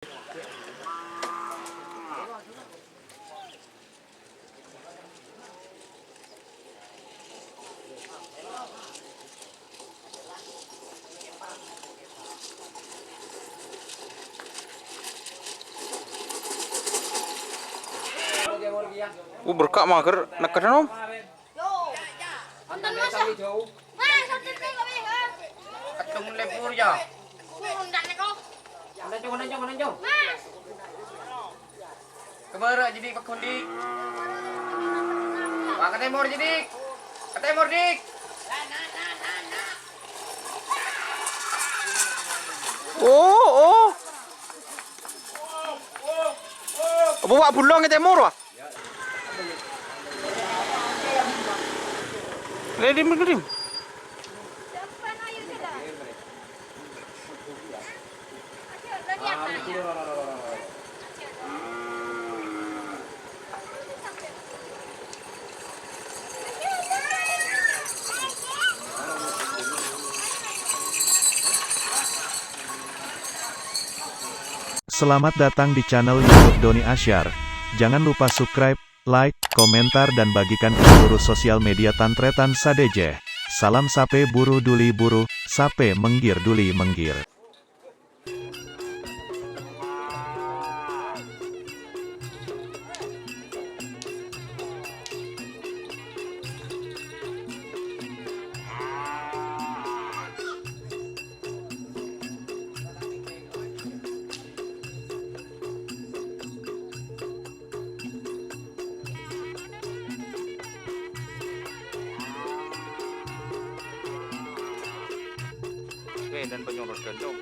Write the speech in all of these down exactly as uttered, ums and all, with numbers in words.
Oh, berka' mager, nekkedan, Om. Wonten, Mas. Mas, wonten, Mas. Ketung lepur, ya. Wonten, kok. Wonten, Cong, wonten, Cong, wonten, Cong. Mas. Kemara jadi pekondi. Wah, ka temor jadi. Ka temor, Dik. Oh, oh. Apa, Wak, bulong ka temor, Wak? Redim, redim. Selamat datang di channel YouTube Doni Asyar. Jangan lupa subscribe, like, komentar, dan bagikan ke seluruh sosial media tan-tarètan sadhâjâ. Salam sapè buru duli buru, sapè mèngghir duli mèngghir. Oke, dan penyorot gandum.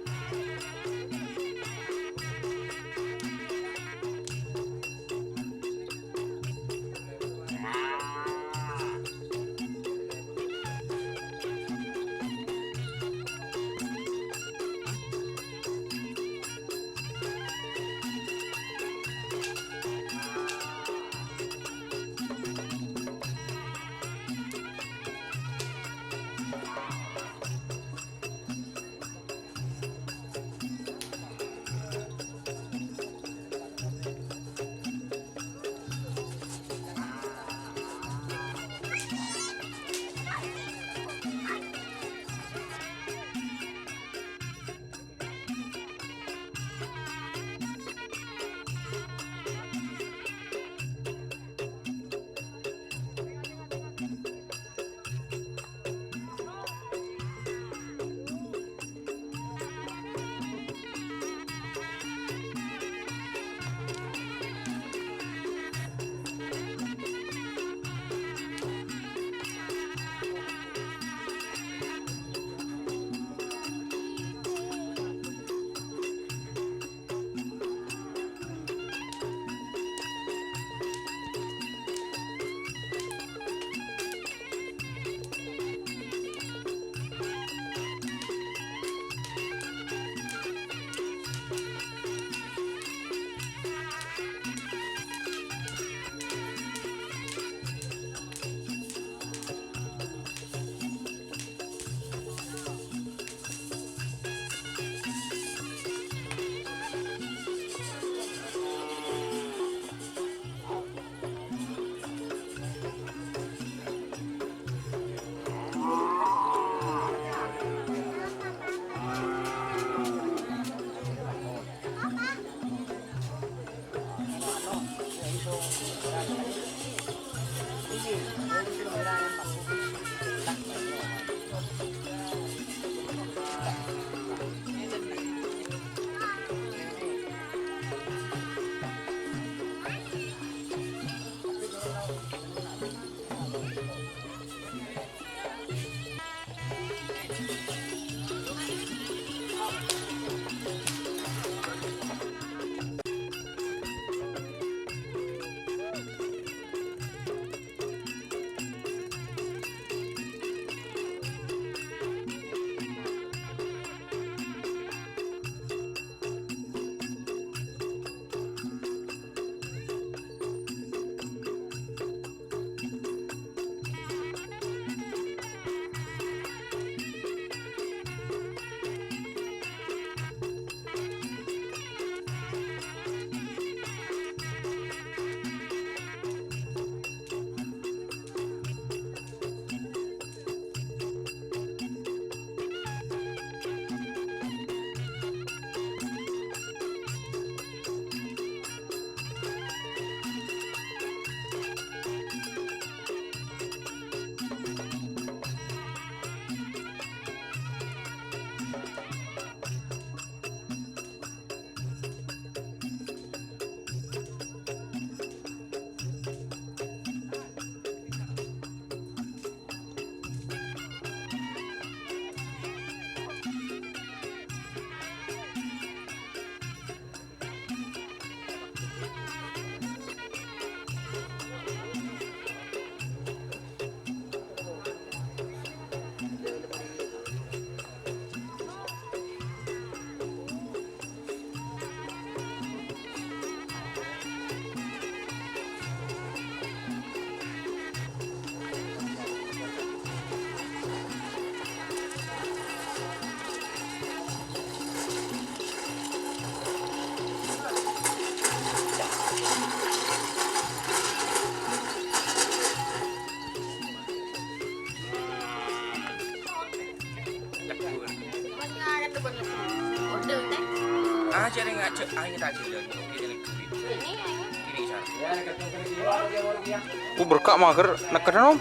Oh, berkah mager, neker, Nom.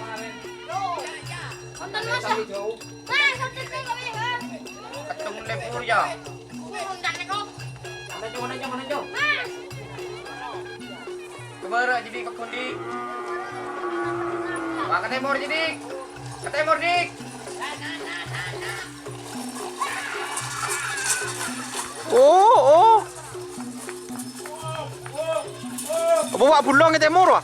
Ketemu lepur, ya. Kemana, kemana, Jo? Kemana, jadi ke pundi? Wah, ke timur, jadi. Ke timur, Dik. Oh, oh. Apa wak bulong ke timur, wah?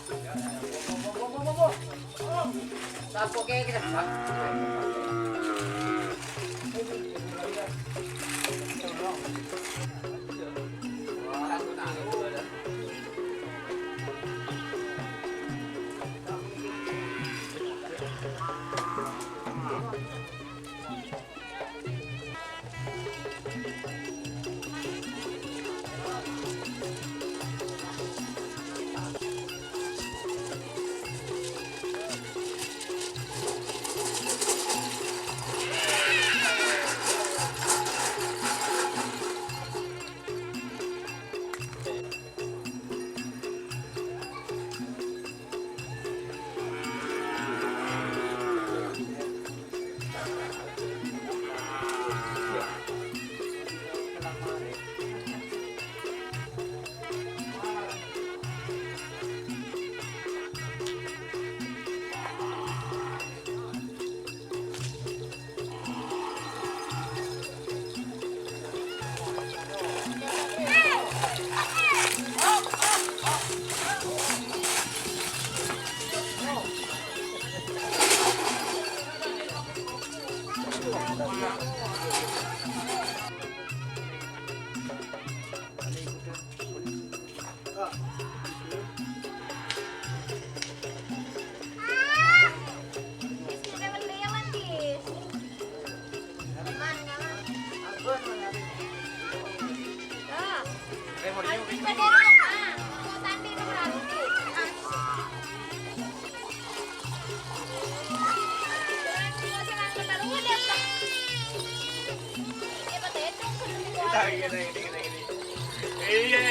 Iya.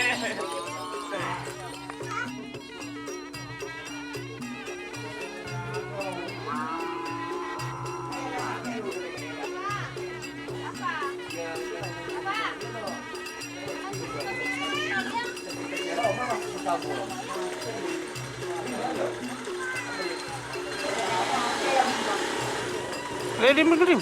Ready, Dim?